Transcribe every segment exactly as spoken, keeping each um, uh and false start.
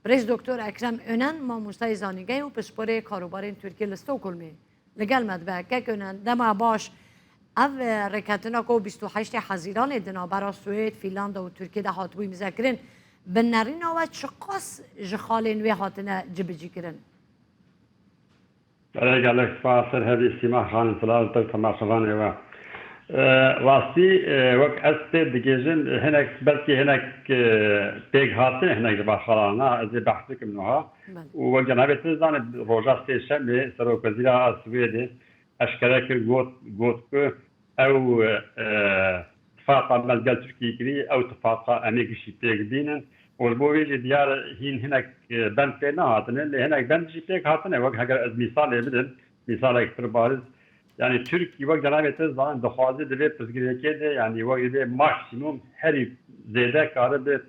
Birêz Doktor Ekrem Önen, mamostayê zanîngehê û pisporê karobarên Tirkiyê li Stockholmê li gel me dibe. Kek Önen, dema baş. Ev, e, rêketina ku bîst û heştê Hezîranê di navbera Swêd, Fînlanda û Tirkiyê de hatibû îmzekirin, bi nerîna we çiqas ji xalên wê hatine cibicîkirin? Belê, gelek spas, ser hevî Sîma Xanim, silav li te û temaşevanê we. E, rastî, e, wek ez tê digêjim, hinek, belkî hinek, e, pêk hatine, hinek ji van xalan, na, ez ê behs bikim niha. Belê. Û wek cenabê te dizane, roja sêşemê Serokwezîra a Swêdê eşkere kir, got, got ku ew, e, tifaqa me li gel Tirkiyê kirî, ew tifaqa em ê giştî pêk bînin. Û ji bo vê jî diyar e, hîn hinek, e, bend pê nehatine, lê hinek bend jî pêk hatine. Wek heger ez mîsalê bidim, mîsalek pir bariz, yanî Tirkî wek cenabê te zanin dixwaze di vê pirsgirêkê de, yanî wek divê maksimum herî zêde karibe,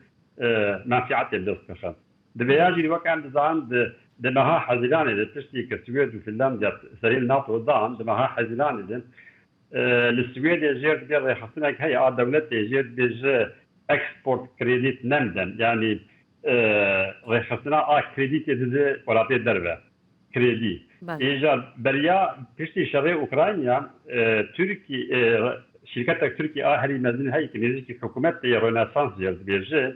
e, menfîetê bi dest bixe. Di vêya jî wek em dizanin di, di meha Hezîranê de piştî ku Swêd û Fînlandiya serê NATO dan, di meha Hezîranê de, e, li Swêdê jêr dibê rêxistinek heye a dewletê, jêr dibê ji export kredît nemden, yanî, e, rêxistina a kredîtê dide welatê derve. Kredî. Belê. Êja beriya piştî şerê Ukrayna, e, Tirkî, e, şîrketek Tirkî a herî mezin heye ki nêzîkî hikûmetê ye, Rönesans jê dibêje.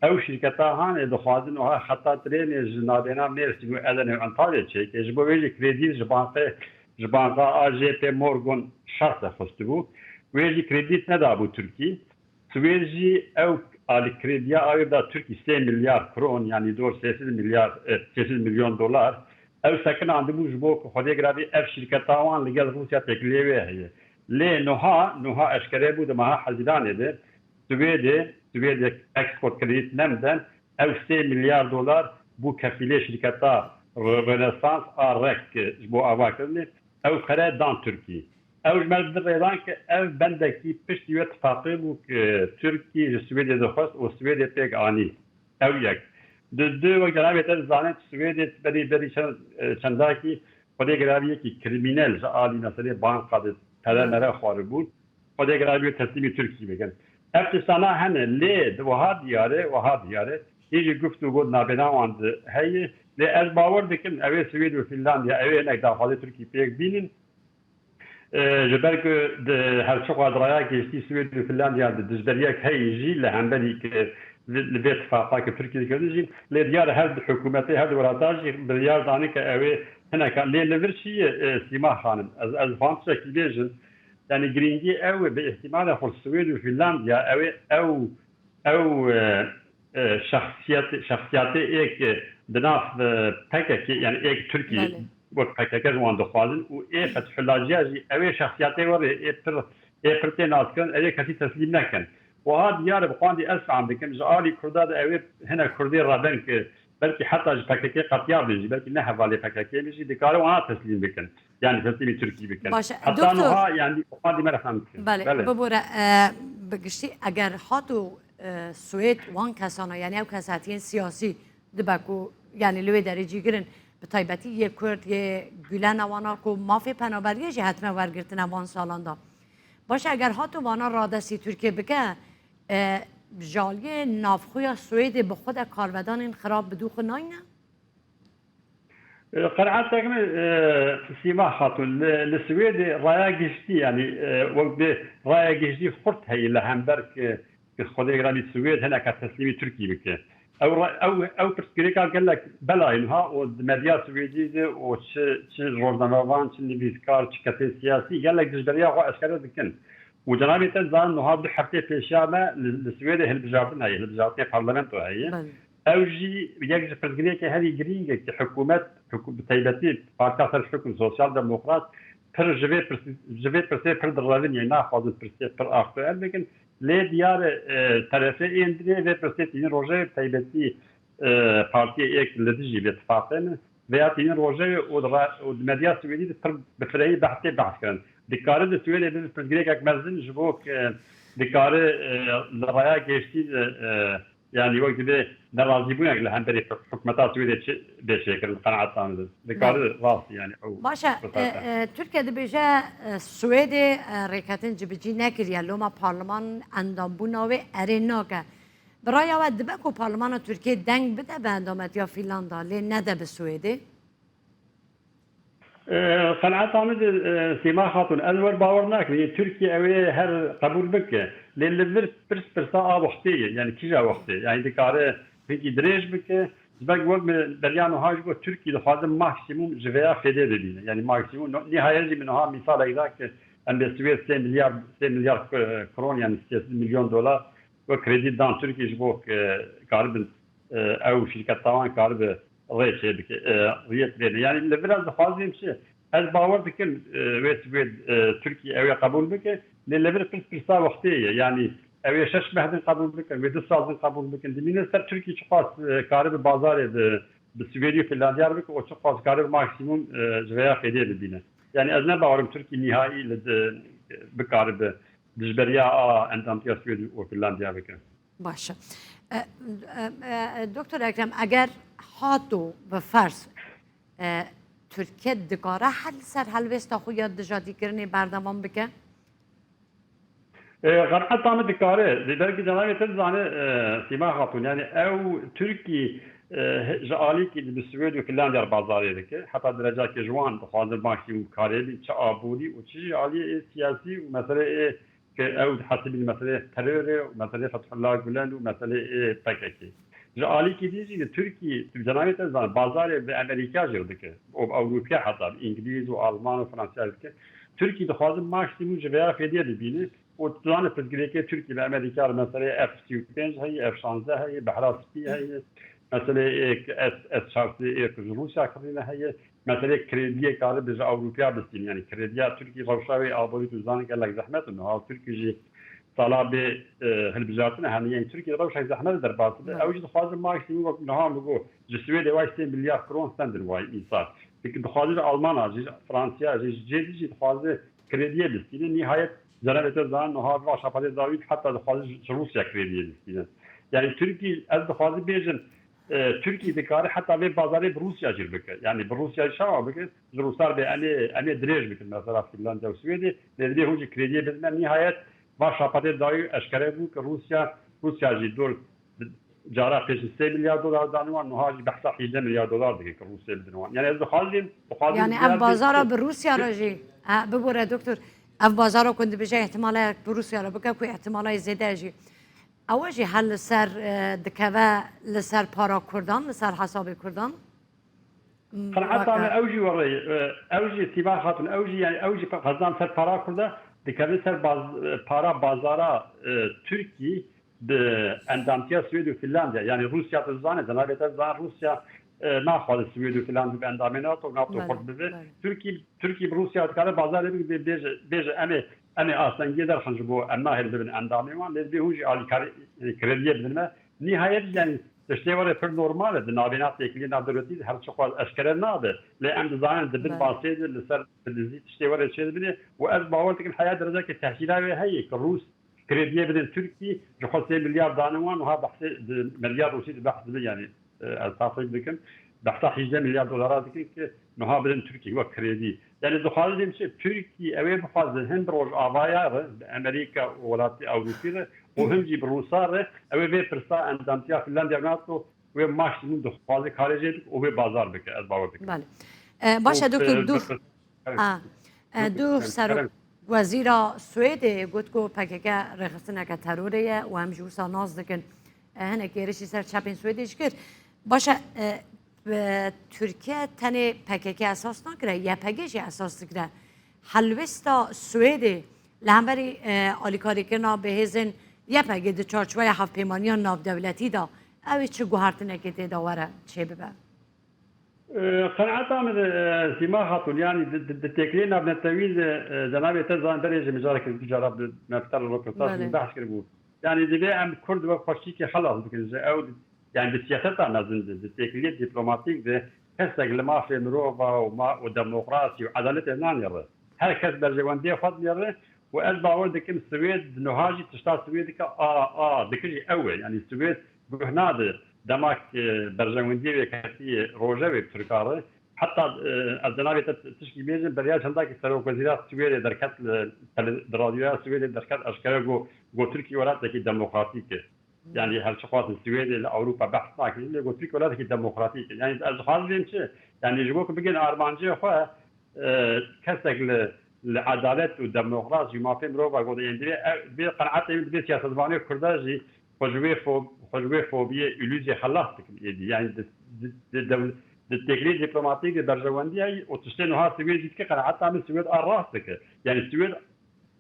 Ew şîrketa hanê dixwazin wiha xeta trênê ji navbêna Mêrsîn û Edenê û Antalyayê çêke. Ji bo wê jî kredî ji banqê, ji banqa a J P Morgan Chase xwestibû. Wê jî kredît nedabû Tirkî. Swêd jî ew alîkrêdiya awê da Tirkî sê milyar kron, yanî dor sê sed milyar, e, sê sed milyon dolar. Ew sekinandibû ji bo ku Xwedê giravî ev şîrketa wan li gel Rûsya têkiliyê wê heye. Lê nuha, nuha eşkere bû di meha Hezîranê de Swêdê, Swêdê export kredît nemden, ew sê milyar dolar bû kefîlê şîrketa Re-, Renesans a rek ji bo avakirinê. Ew pere dan Tirkî. Ew ji me re di rêdan ke ev bendekî piştî wê tifaqê bû ke Tirkî ji Swêdê dixwest û Swêdê pêk anî. Ew yek. Di du, wek cenabê te dizanin, Swêdê berî, berî çend, e, çendakî xwedê giravî yekî krîmînel ji alî meselê banka de pere mere xwaribûn. Xwedê giravî teslîmî Tirkî bikin. Ev tiştana hene, lê di wiha diyar e, wiha diyar e, hê jî guft û got nabêna wan di heye. Lê ez bawer dikim, ew ê Swêd û Fînlandiya, ew ê hinek daxwazê Tirkî pêk bînin. E, ji ber ku di her çiqa di raya giştî Swêd û Fînlandiya di dijberiyek heye jî li hemberî ki li, li vê tifaqa ki Tirkî dikirin jî, lê diyar e her du hikûmetê, her du welata jî biryar dane ke ew ê hineka lê li vir çi ye, e, Sîma Xanim. Ez, ez dixwazim tiştekî bêjim. Yanî girîngî ew e, bi îhtimalê xwe Swêd û Fînlandiya ew ê, ew, ew, e, e, şexsiyet, şexsiyetê êk, e, di nav, e, P K K, yanî êk Tirkî Belê. wek P K K ji wan dixwazin û ê Fethullaciya jî ew ê şexsiyetê were ê pir, ê pir tê naskirin, ew ê kesî teslîm nekin. Wiha diyar e, bi xwendî ez fehm dikim, ji alî Kurda de ew ê hinek Kurdê reben ki belkî heta ji P K K qetiya bin jî, belkî ne hevalê P K K bin jî, dikare wana teslîm bikin. Yanî teslîmî Tirkî bikin. Baş e, Heta doktor. niha, yanî, xwendî me re fehm dikin. Belê, Belê. bibore, e, bi giştî eger hato, e, Swêd wan kesana, yanî ew kesatiyên siyasî dibe ku, yanî li wê derê cîgirin, bi taybetî yê Kurd, yê Gulena wana ku mafê penaberiyê jî hetime wergirtine van salan da. Baş e, eger hato vana radestî Tirkiye bike, e, ji aliyê navxweya Swêdê bi xwe de karvedanên xirab bi dû xwe nayne? E, qenaetek min, e, Sîma Xatûn, li, li Swêdê raya giştî, yanî, e, wek bi raya giştî xurt heye li hember ki, ki Xwedê giravî Swêd hineka teslîmî Tirkî bike. Ew ra-, ew, ew pirsgirêka gelek bela ye niha û di medya Swêdî de û çi, çi rojnamevan, çi nivîskar, çi kesên siyasî gelek dijberiya xwe eşkere dikin. Û cenabê te zanin niha du heftê pêşiya me li, li Swêdê hilbijartin heye, hilbijartinê parlamento heye. Belê. Ew jî yek ji pirsgirêkê herî girîng e ki hikûmet, hikû-, bi taybetî Partiya Serhikûm Sosyal Demokrat pir ji vê pirs-, ji vê pirsê pir direvin, yê naxwazin pirsê pir aktuel bikin. Lê diyar e, e, terefê ên dinê vê pirsê tînin rojê bi taybetî, e, partiyê êk li dijî vê tifaqê ne. Vêya tînin rojê û di ra-, û di medya Swêdî de pir bi firehî behs tê behs kirin. Dikare di Swêdê bibe pirsgirêkek mezin ji bo ke dikare, e, li raya gêştî de, e, yanî wek divê nerazîbûnek li hemberî hikûmeta Swêdê çi bê çêkirin, qenaeta min de. Dikare Belê. rast, yanî ew Baş e, e, firsete. e, Tirkiye dibêje, e, Swêdê, e, rêketin cibicî nekiriye, loma parleman endambûna wê erê nake. Bi raya we dibe ku parlemana Tirkiyê deng bide bi endametiya Fînlanda, lê nede bi Swêdê? Qenaeta min de Sîma Xatûn, ez wer bawer nakim. Yê Tirkiye ew ê her qebûl bike. Lê li vir pirs pirsa a wextê ye. Yani kîja wextê? Yani dikare hinkî dirêj bike. Ji ber wek min beriya niha jî got, Tirkî dixwaze maksimum ji vêya fêdê bibîne. Yani maksimum, nihayet jî min niha mîsalek da ki em bê Swêd sê milyar, sê milyar kron, yani sê sed milyon dolar wek kredî dan Tirkî ji bo karibin ew şîrketa wan karibe rê çêbike, riyet bêne. Yani li vir ez dixwazim çi? Ez bawer dikim wê Swêd, Tirkî ew ê qebûl bike. Lê li vir pirs pirsa wextê ye. Yani ew ê şeş meh din qebûl bikin, wê du sal din qebûl bikin. Dimîne ser Tirkî çiqas karibe bazarê bi, bi Swêdî û Finlandiyar bike û çiqas karibe maksimum ji vêya fêdê bibîne. Yani ez ne bawerim Tirkî nihayî li bikaribe dijberiya a endamtiya Swêd û Finlandiya bike. Baş e. E, e, e, Doktor Ekrem, eger hato bi ferz, e, Tirkiye dikare hel ser helwêsta xwe ya dijadîkirinê berdewam bike? E, qenaeta min dikare. Lê belkî cenabê te dizane, e, Sîma Xatûn, yani ew Tirkî, e, ji alîkî di bi Swêd û Finlandiyar bazarê dike. Heta derecakê ji wan dixwazin maksimum karê bî, çi aborî û çi jî aliyê ê siyasî û meseleyê ê ke ew dihesibîn meseleyê terorê û meseleyê Fethullah Gulen û meseleyê P K K. Ji alîkî din jî li Tirkî, tu cenabê te dizane, bazarê bi Amerîka jî dike û bi Ewropiya heta bi Îngilîz û Alman û Fransîya dike. Tirkî dixwaze maksimum ji vêya fêdiyê bibîne û tu dizane pirsgirêkê Tirkî bi Amerîka li meseleyê F sî û pênc heye, F şazdeh heye, Behra Spî heye, meseleyê ê S, S çar sê ê ku ji Rûsya kirîne heye. Meselê krediyê karibe ji Ewropiya bistîne. Yani krediya Tirkî rewşa wê aborî tu dizanî gelek zehmet e. Niha Tirkî jî sala bê, e, hilbijartine hene. Yani Tirkî rewşek zehmet e derbas dibe. Ew jî dixwaze maksimum wek niha min got, ji Swêdê way sê milyar kron stendin way îsal. Peki dixwaze ji Almana jî, ji Fransiya jî, ji cê dî jî dixwaze krediyê bistîne. Nihayet cenabê te zanin niha va şapatê dawî heta dixwaze ji, ji Rûsya krediyê bistîne. Yani Tirkî, ez dixwazim bêjim, e, Tirkî dikare heta vê bazarê bi Rûsya jî bike. Yani bi Rûsya jî çawa bike? Ji Rûsar bê em ê, em ê dirêj bikin. Mesela Fînlandya û Swêdê, lê divê hûn jî krediyê bidin me. Nihayet va şapatê dawî eşkere bû ki Rûsya, Rûsya jî dor cara pêşin sê milyar dolar dane wan, niha jî behsa hejdeh milyar dolar dike ki Rûsya bidin wan. Yani ez dixwazim, dixwazim Yani ev bazara bi Rûsya re jî, e, bibore doktor, ev bazara ku dibêje ihtimala bi Rûsya re bike ku ihtimala zêde jî. Ew jî her li ser, e, dikeve li ser para Kurdan, li ser hesabê Kurdan? Qenaeta me ew jî werê, e, ew jî Sîma Xatûn, ew jî, yani ew jî xezan ser para Kurda dikeve ser baz-, e, para bazara, e, Tirkî bi endamtiya Swêd û Finlandiya. Yani Rûsya tu dizane, cenabê te dizane Rûsya, e, naxwaze Swêd û Finlandiya bi endamê NATO, NATO Belê, xurt bibe. belê. Tirkî, Tirkî bi Rûsya dikare bazarê bike, bê-, bêje, bêje em ê, em ê astengiyê derxin ji bo em nahêlin bibin endamê wan, lê divê hûn jî alîkarî, e, krediyê bidin me. Nihayet, yani tiştê were pir normal e, di navêna têkiliyê navdewletî de her çi xwaz eşkere nabe. Lê em dizanin di bin Belê. masê de li ser bi dizî tiştê were çêdibine û ez bawer dikim heya derecekê tehsîla wê heye ki Rûs krediyê bidin Tirkî, ji xwe sê milyar dane wan, wiha behsê di milyar Rûsî de behs dibe, yani, e, ez tasdik dikim, behsa hejdeh milyar dolara dikin ki niha bidin Tirkî wek kredî. Yani dixwazin çi? Tirkî ew ê bixwaze him bi Rojavaya re, bi Amerîka û welatê Ewropî re û him jî bi Rûsa re, ew ê vê pirsa endamtiya Finlandiya NATO wê maksimum dixwaze karê jê bike û wê bazar bike, ez bawer dikim. Belê. E, baş e, Û, doktor, e, dûr. bi- A, e, Yok, dûr yani serok Kerem. Wezîra Swêdê got ku P K K rêxistineke terorê ye û em jî wisa nas dikin. E, hinek êrişî ser çepên Swêdê jî kir. Baş e, e, e, Tirkiye tenê P K K esas nakire, Y P G jî esas dikire. Helwêsta Swêdê li hemberî, e, alîkarîkirina bi hêzên Y P G di çarçoveya hevpêmaniya navdewletî de ew ê çi guhertinekê tê de were çêbibe? Qenaeta min, e, Sîma Xatûn, yanî di, di, di têkiliyê navnetewî de, e, cenabê te zan berê ji mijarek du cara bi me bi te re roportaj Belê. min behs kiribû. Yanî divê em Kurd wek xweşikê xelas bikin ji ew, yanî di siyaseta mezin de, di têkiliyê dîplomatîk de kesek li mafê mirova û ma-, û demokrasî û edaletê nanêre. Her kes berjewendiyê xwe dinêre û ez bawer dikim Swêd di niha jî tişta Swêd dike a, a, dike jî ew e. Yanî Swêd guh nade dema, e, berjewendiyê wê ketî rojevê bi Tirka re. Heta, e, ez cenabê te tişkî bêjim, beriya çendakî serokwezîra Swêdê derket li tele-, di radyoya Swêdê derket eşkere got, got Tirkiye welatekî demokratîk e. Yani her çi xwazin Swêdê li Ewropa behs nakin, lê got Tirkiye welatekî demokratîk e. Yani ez dixwazim bêm çi? Yani ji bo ku bigihîne armancê xwe, e, kesek li, li edalet û demokrat jî mafê mirova got, yani divê, ev, divê qenaetê min divê siyasetvanê Kurda jî xwe ji wê fo-, xwe ji wê fobiyê, îlûzyê xelas bikin êdî. Yani di, di, di, dew-, di têkiliyê dîplomatîk de berjewendî heye û tiştê niha Swêd jî dike, qenaeta min Swêd a rast dike. Yani Swêd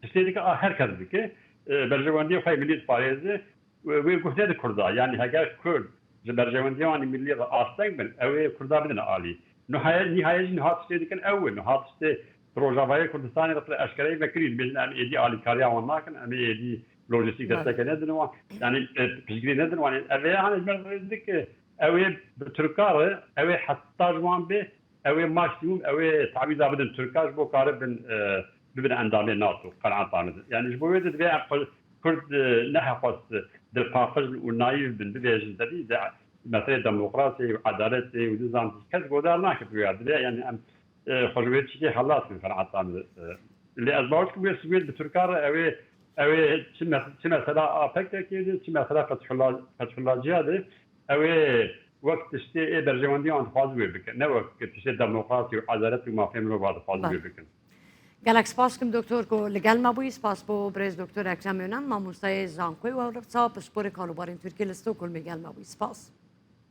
tiştê dike a her kes dike, e, berjewendiyê xwe yê milî diparêze, wê, wê guh nede Kurda. Yani heger Kurd ji berjewendiya wan ê milî re asteng bin, ew ê Kurda bidin alî. Nihaye, nihayê jî niha tiştê dikin ew e. Niha tiştê Rojavayê Kurdistanê re pir eşkere vekirî, dibêjin em êdî alîkariya wan nakin, em ê êdî lojîstîk Belê. desteke nedin wan. Yani, e, piştgirî nedin wan. Ev ê hane ji ber vê dike, ew ê bi Tirka re, ew ê heta ji wan bê, ew ê maksimum, ew ê tawîza bidin Tirka ji bo karibin, e, bibin endamê NATO, qenaeta min. Yani ji bo wê de divê em xwe, Kurd, e, nehexwest dilpaqij û naîv bin, bibêjin, tevî de meseleyê demokrasiyê û edaletê û nizam kes godar nake bi wê ya. Divê yani em, e, xwe ji wê tiştê xelas kin, qenaeta min. E, lê ez bawer dikim wê Swêd bi Tirka re ew ê, ew ê çi mes-, çi mesela A P K'ê de, çi mesela Fethullah, Fethullahciya de, ew ê wek tiştê ê berjewendiya wan dixwazin wê bikin. Ne wek tiştê demokrasî û edalet û mafê mirova dixwazin Belê. wê bikin. Gelek spas dikim doktor ku li gel me bûyî. Spas bo birêz doktor Ekrem Önen, mamostayê zankoyê Wewrixsa, pisporê Karûbarên Tirkiyê li Stockholmê gel me bûyî. Spas.